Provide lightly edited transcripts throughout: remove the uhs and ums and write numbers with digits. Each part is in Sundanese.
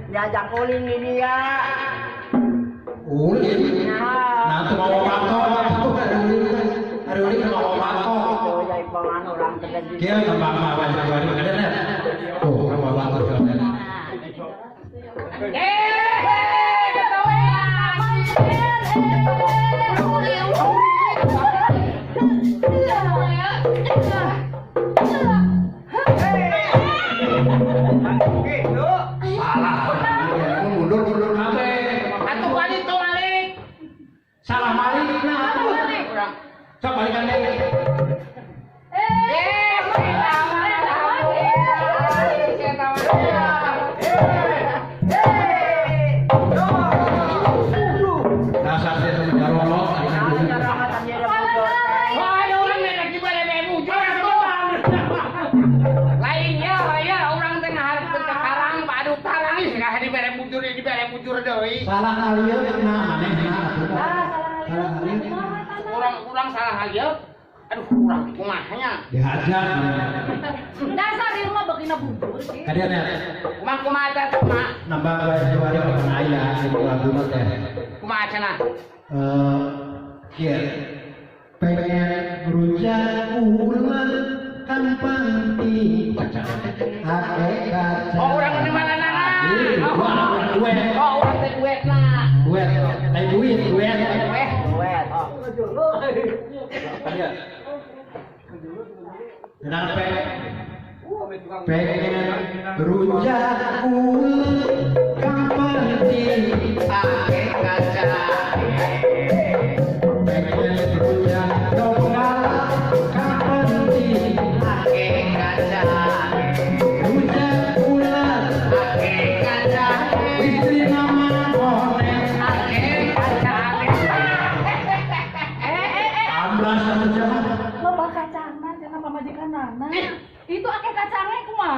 Diajak ulin ini ya. Ulin? Nah, itu mau mangkok, hari ulin mau mangkok. Dia nembak mawar jagoan ada net. Oh, mau mangkok jagoan. Mundur-mundur kabeh. Atuh balik tuh balik. Salah balik nah. Sok balikan deui. Dasar dia tuh jarolot. Wah, ada orang merek di bale bujur Lainnya, ya orang teh ngaharepkeun ka karang padu tarang ih ngah dibere bujur dibere bujur deui. Salah ngalieu nah manehna atuh. Salah ngalieu. Urang salah ngalieu. Aduh, urang kumaha nya. Dihajar. Dasar ieu mah beukina bujur. Kadieu nya. Kumaha kumaha teh kumaha? Nambah wae dua hari kapan aya ieu lagu mah teh. Kumaha cenah? Kieu. Pengen rujak ulet kang panti ake kaca. Oh, urang di mana nana? Oh, urang duet. Oh, urang teh duet na. Duet. Lain duit, duet. Duet. Kenapa pengen rujak ulet kang panti ake kaca. Pengen rujak dongkal kang panti ake kaca. Rujak ulet ake kaca. Istri nama Onet ake kaca. Amblas satu jam. Loba kacangna cenah pamajikanana. Itu ake kacangna kumaha?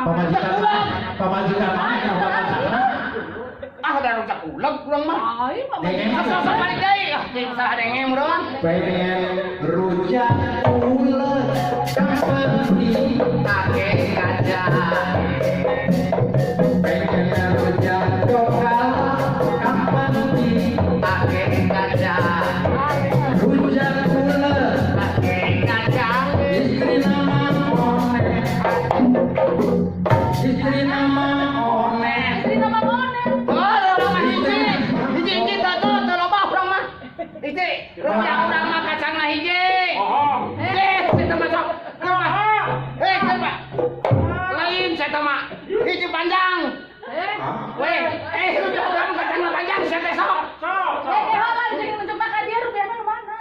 Pamajikan mana loba kacangna? Ah, da rujak uleg urang mah. Ai, pamajikan. Sok balik deui. Ah, salah denge meureun. Pengen rujak ulet kang panti ake kaca. Pengen rujak dongkal kang panti ake kaca. Rujak ulet ake kaca. Istri nama Onet. Istri nama Onet. Istri nama Onet. Oh, urang mah hiji. Hiji hiji teh teu loba urang mah. Hiji, rujak urang mah kacangna hiji. Eh, saya mah sok. Eh, coba. Lain saya mah. Hiji panjang. Weh, rujak urang kacangna panjang saya teh sok. Eh, heula jeung nunjuk ka dia rupiahna mana?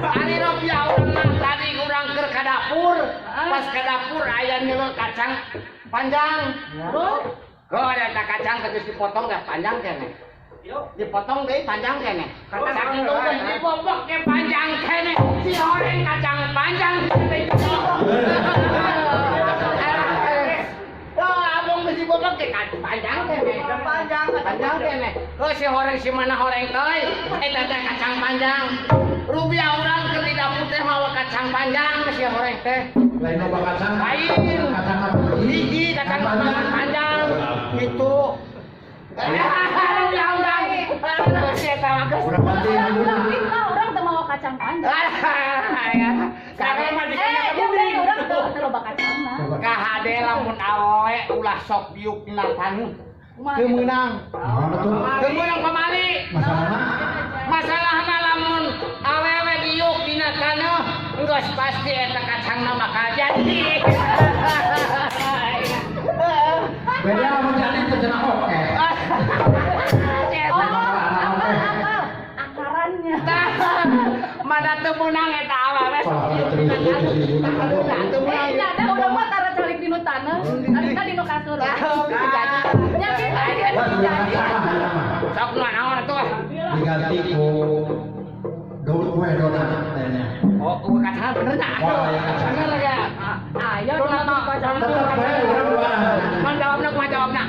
Ari rupiah urang mah tadi urang keur ka dapur. Pas ka dapur aya nyeuleuh kacang panjang. Terus? Kok ada kacang terus dipotong dah panjang keneh. Dipotong deui panjang keneh. Sakitu teh dibobok ke panjang keneh. Si horeng kacang panjang teh. Oh, abong geus dibobok ke panjang keneh. Panjang, panjang keneh. Oh, si horeng si mana horeng teuy. Eta teh kacang panjang. Rupiah urang keur di dapur teh mawa kacang panjang si horeng teh. Lain loba kacang. Lain. Kacang apa? Hiji kacang panjang gitu. Rupiah urang. Urang penting Urang fitnah urang teu mawa kacang panjang. Karena majikanna Eh, urang teu loba kacangna. Kahade lamun awewe ulah sok diuk dina taneuh. Teu meunang. Teu meunang pamali. Masalahna? Masalahna lamun awewe diuk dina taneuh geus pasti eta kacangna bakal jadi. Beda lamun jadi teu cenah oke. Oh, akal, akarannya. Mana teu meunang eta awewe sok diuk dina taneuh. Teu meunang. Eh, ada udah mah tara calik dinu taneuh. suruh. Nya kita jadi. Sok nu naon atuh? Diganti ku kue donat tehnya. Oh, kue kacang bener nya? Wah, ya kacang. Bener ya. Ayo donat mah kacang. Tetep bae urang duaan. Mun jawabna kumaha jawabna?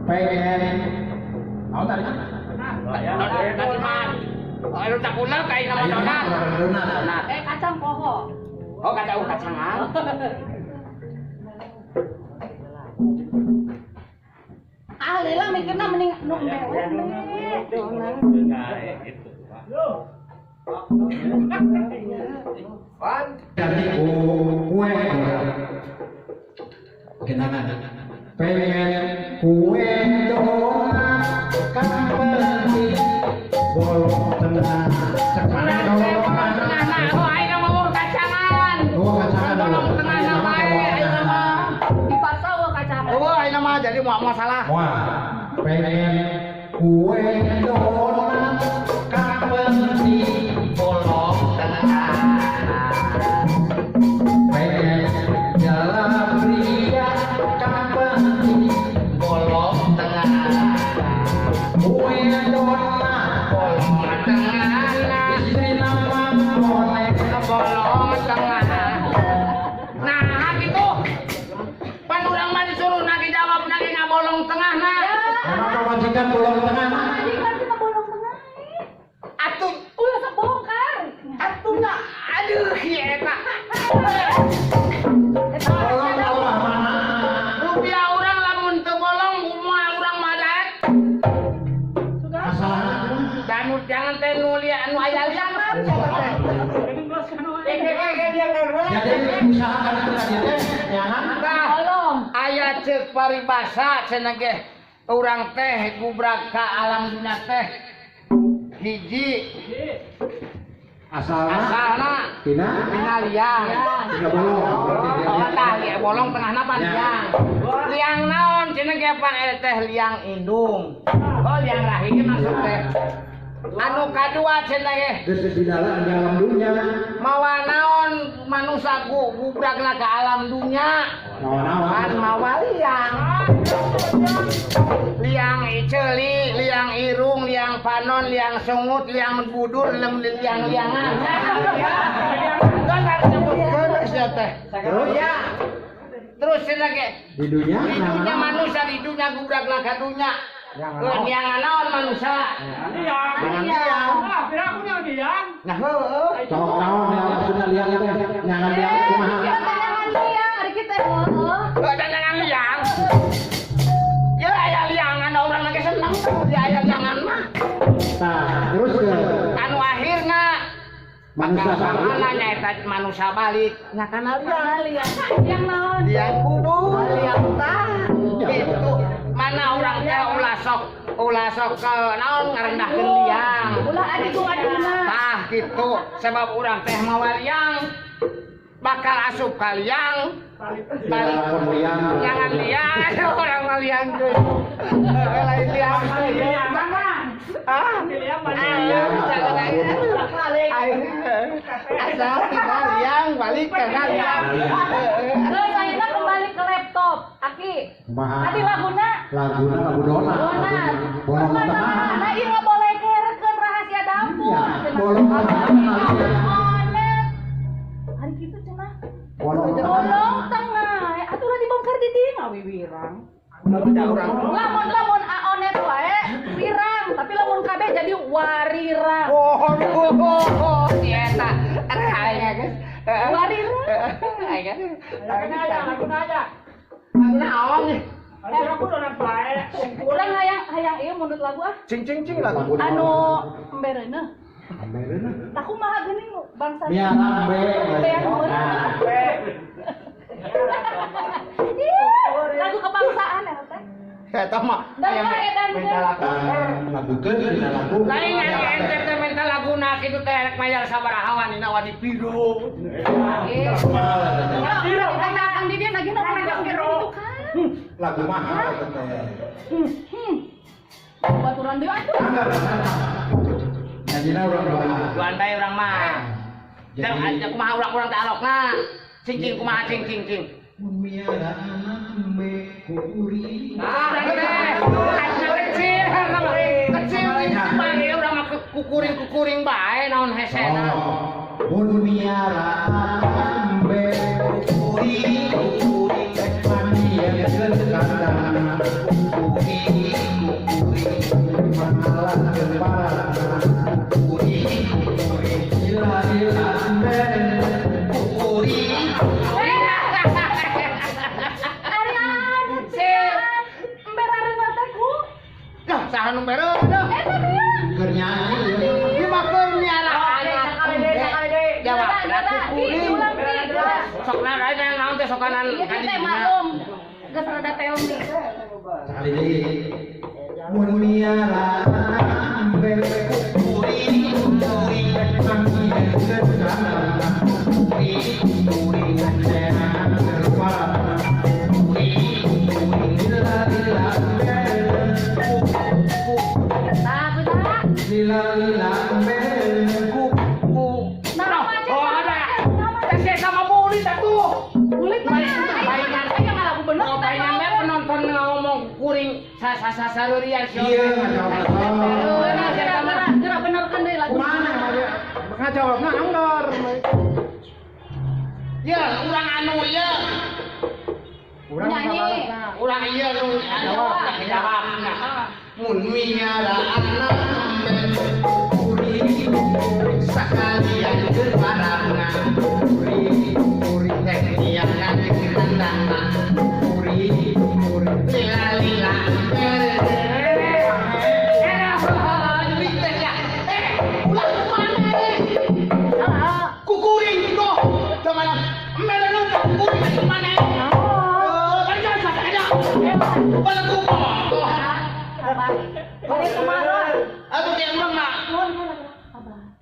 Pengen naon tadi? Donat. Oh, anu tak ulah ka ayeuna mah donat. Donat. Eh kacang poho. Oh, kacang kacangan. Ah, lila mikirna mending nu mewah. Ganti ku kue donat. Kenangan. Pengen kue donat kan penting bolong tengah. Cek Bolong tengah nah, oh ayeuna mah eueuh kacangan. Oh, kacangan. Bolong tengah na bae ayeuna mah. Dipaksa eueuh kacangan. Eueuh ayeuna mah jadi moal salah. Wah, pengen kue donat kan penting bolong tengah. Pengen jalan pria kan penting bolong tengah. Kue donat bolong tengah. Istri nama bonek bolong tengah. Nah, gitu. Pan urang mah disuruh nage jawab nage ngabolong tengah nah. Emang pamajikan bolong tengah? Pamajikan kita bolong tengah. Atuh ulah sok bongkar. Atuh nah, aduh ieu eta. Bolong Allah mana? Rupiah urang lamun teu bolong moal urang mah daek. Masalahna kumaha? Dan jangan teh nu lia nu aya liang mah teh. Jadi usahakan itu tadi teh nyangan. Bolong. Aya ceuk paribasa cenah ge urang teh gubrak ka alam dunya teh hiji asalna asalna tina tina liang. Tina bolong. Oh, tah bolong tengahna pan liang. Liang naon cenah ge pan eta teh liang indung. Oh, liang rahim maksud teh. Anu kadua cenah ge geus di dalam dunya. Mawa naon manusa gubrakna ka alam dunya. Mawa naon? Pan mawa liang. Liang ceuli, liang irung, liang panon, liang sungut, liang budur, liang-liangan. Terus sia teh. Terus? Ya. Terus cenah ge Di dunya di dunya manusia di dunya gubrakna ka dunya. Liang naon manusia? Liang. Liang. Ah, kira aku yang liang. Nah, heueuh. Cok naon ya maksudna liang teh? Nyangan liang kumaha? Jangan liang, ari kita heueuh. Jangan liang. Ya aya liangan urang mah seneng ya aya liangan mah. Tah, terus ke Anu akhirna manusia mana nyaeta manusia balik nya kana liang. Liang. Liang naon? Liang kubur, liang tah. Gitu. Mana urang teh ulah sok ke naon ngarendahkeun liang. Ulah adigung-adiguna. Tah gitu sebab urang teh mawa liang bakal asup ka liang. Balik liang. Jangan liang, orang mah liang tuh. Lain liang. Ah, liang asal tidak liang balik ke liang. Geus ayeuna kembali ke laptop. Aki. Tadi laguna Laguna lagu donat. Donat. Bolong tengah. Nah, ieu ngabolekerkeun rahasia dapur. Iya, bolong tengah. Onet. Hari kitu cenah. Bolong tengah. Bolong tengah. Atuh ulah dibongkar di dieu ngawiwirang. Lamun aonet wae wirang, tapi lamun kabeh jadi warirang. Oh, si eta. Aing geus. Warirang. Aing. Laguna aja, laguna aja. Lagu naon? Aku donat bae. Urang hayang ieu mundut lagu ah. Cing cing cing lagu. Anu embereuneuh. Embereuneuh. Tah kumaha geuning bangsa. Miara embe. Embe. Lagu kebangsaan ya teh. Eta mah. Dan edan minta lagu. Lagukeun dina lagu. Lain ari ente teh minta laguna kitu teh rek mayar sabaraha dina wani piro. Kang Didi nagih itu kan. Lagu mahal eta teh. Baturan deui atuh. Nyanyina urang doa. Duan bae urang mah. Dan kumaha urang-urang teh alokna. Cing cing kumaha cing cing cing. Mun miara anak embe kukuring. Ah, kecil, kecil ini urang mah kukuring-kukuring bae naon hesena. Mun miara embe kukuring, kukuring rek mandian kandang. Kukuring, kukuring mangalan parana. Kukuring, kukuring lila-lila embe kukuring. Saha nu bereun dah. Eta dia. Keur nyanyi. Ieu mah keur miara anak. Sakali deui, sakali deui. Jawab kukuring. Sok na naon teh sokanan ieu teh maklum. Geus rada teong nih. Sakali deui. Mun miara embe kukuring, kukuring rek mandian kandang. Kukuring, kukuring neangan parana. Kukuring, kukuring lila-lila embe. Lila-lila embe kuku. Oh ada. Teh sama bulit atuh. Bulit mah. Bayangan lagu bener. Bayangan penonton ngomong kuring sasasarurian sih. Iya ngajawab. Gerak bener kan deui lagu. Kumaha ngajawabna anggar. Ya urang anu ieu. Urang nyanyi. Urang ieu nu jawabna. Mun miara anak embe kukuring, kukuring sakalian keur parana. Kukuring, kukuring rek miara jeung kandangna. Kukuring, kukuring lila-lila embe. Ulah maneh. Kukuring gitu. Cuman embe nu kukuring maneh. Kan jangan saja. Bala kuku. Bade tumaros. Atuh teh urang mah. Nuhun nuhun. Abah.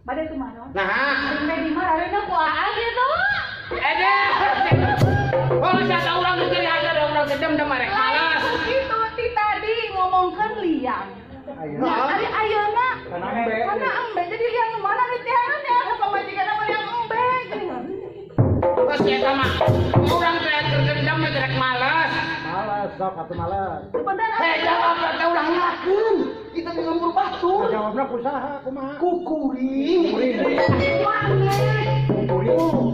Bade tumaros. Nah, embe di mah rareuna ku aa gitu. Ede. Oh, siapa urang teh jadi ada urang teh dem rek malas. Itu ti tadi ngomongkeun liang. Nah, ari ayeuna kana embe. Kana embe jadi liang nu mana litihan ya pamajikan mah liang embe. Terus eta mah urang teh keur dendam rek malas. Malas sok atuh malas. Bener. Hei jawab teh ulah ngelakeun. Kita di lembur batur. Jawabna kusaha kumaha? Kukuring. Kukuring. Kukuring. Oh,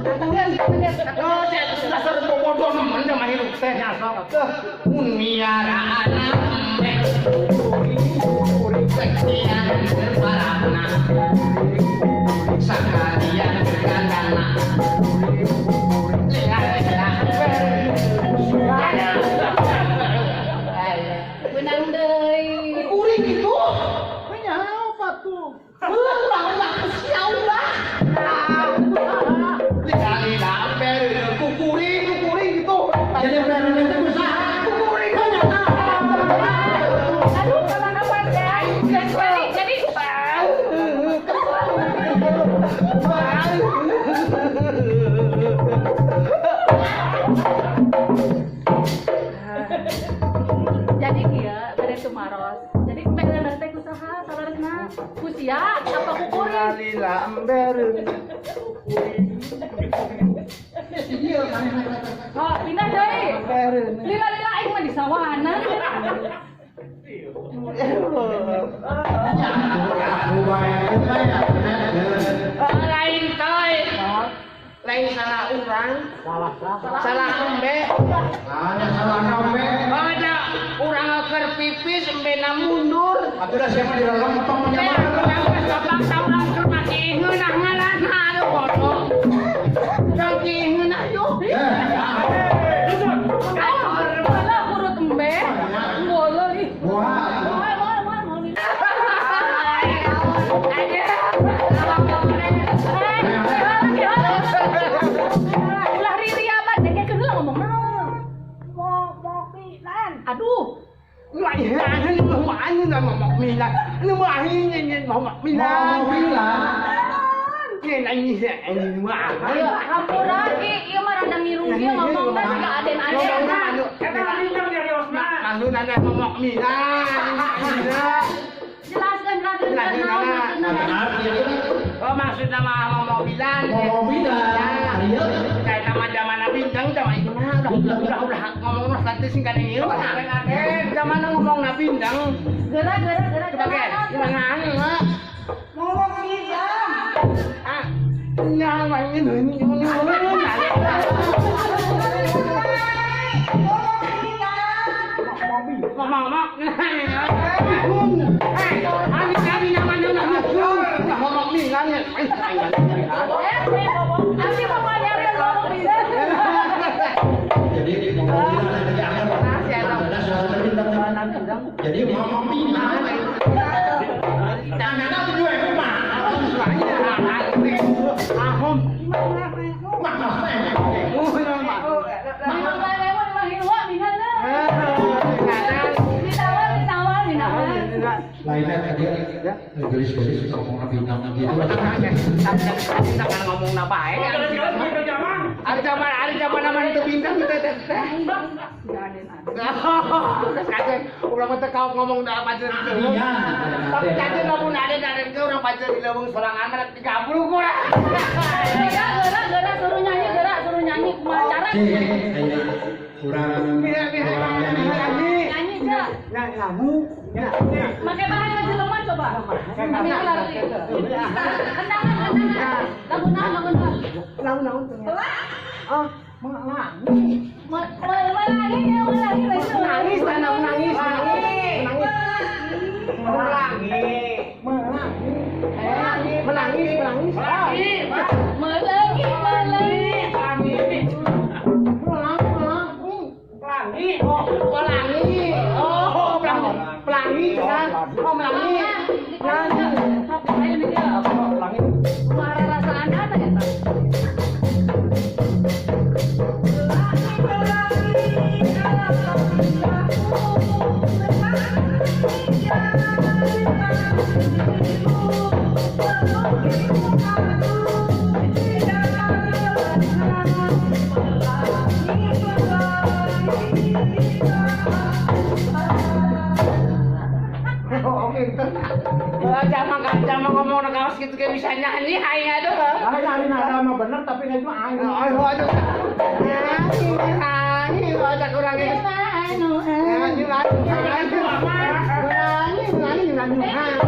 saya dasar bodoh nemen da mah hirup teh. Nya sok atuh. Mun miara anak embe kukuring, kukuring rek miara keur parana. Sakalian keur kandangna. Kukuring, kukuring lila-lila embe. Benang deui. Kukuring gitu. Nya apa tuh? Ulah ulah sia ulah. Lila-lila embe kukuring kukuring gitu. Jadi bener teh kusaha? Kukuring. Aduh, kapan-kapan ya. Jadi jadi kieu bade tumaros. Jadi bener teh kusaha saleresna? Ku sia apa kukuring? Lila embe. Iya manehna. Oh, pindah deui. Lila-lila aing mah di sawahan. Lain toy. Lain salah urang. Salah embe. Ada salah embe. Ada urang keur pipis embena mundur. Atuh da sia mah di lempeng nya. Urang geus bapaksa urang keur mati ngeunah ngaranna aduh bodoh. Cangki ngeunah yuk. Malah urut embe. Bola ih. Wah. Moal moal moal. Ulah riri apa dengekeun heula ngomong naon. Aduh. Ayo, hampura ki, ieu mah rada ngirung kieu ngomongna siga aden-aden. Jelaskeun jelaskeun naon maksudna. Oh maksudna mah ngomong bilan. Ngomong bilan. Kayak nama zaman bintang sama itu mah. Ulah ngomong mah nanti sing kana ieu. Zaman ngomong na bindang. Geura geura geura. Coba ge, gimana anu? Ngomong bindang. Ah. Nya mah ini. Ngomong. Ngomong bindang. Jadi jadi ngomong bindang. Tangan tujuh aku mah. Ahom. Lainnya tadi gelis-gelis ngomong bintang gitu. Kita ngomong apa ya? Ada zaman nama itu bintang teh teh. Ulah mah teu ngomong da pajer di leuweung. Tapi kajen lamun ada ke urang pajer di leuweung sorangan mah 30 kurang. Geura suruh nyanyi, geura suruh nyanyi kumaha cara? Kurang nyanyi geura. Nyanyi. Make bahasa jelema coba. Kami lari. Tendangan, tendangan. Lagu naon, lagu naon? Lagu naon? Ah, melangi. Melangi, melangi, nangis, nangis, nangis. Melangi. Melangi. Menangis, menangis. Melangi, melangi. Pelangi. Oh, pelangi. Oh, pelangi. Pelangi kan? Oh, melangi. Pelangi. Pelangi. Kumaha rasaan eta ya? Jangan ngomong na kawas gitu kayak bisa nyanyi, hai aduh. Hari nada mah bener tapi nggak cuma aing. Ayo aduh. Nyanyi, nyanyi, kurang ini. Nyanyi, nyanyi, nyanyi, nyanyi, nyanyi.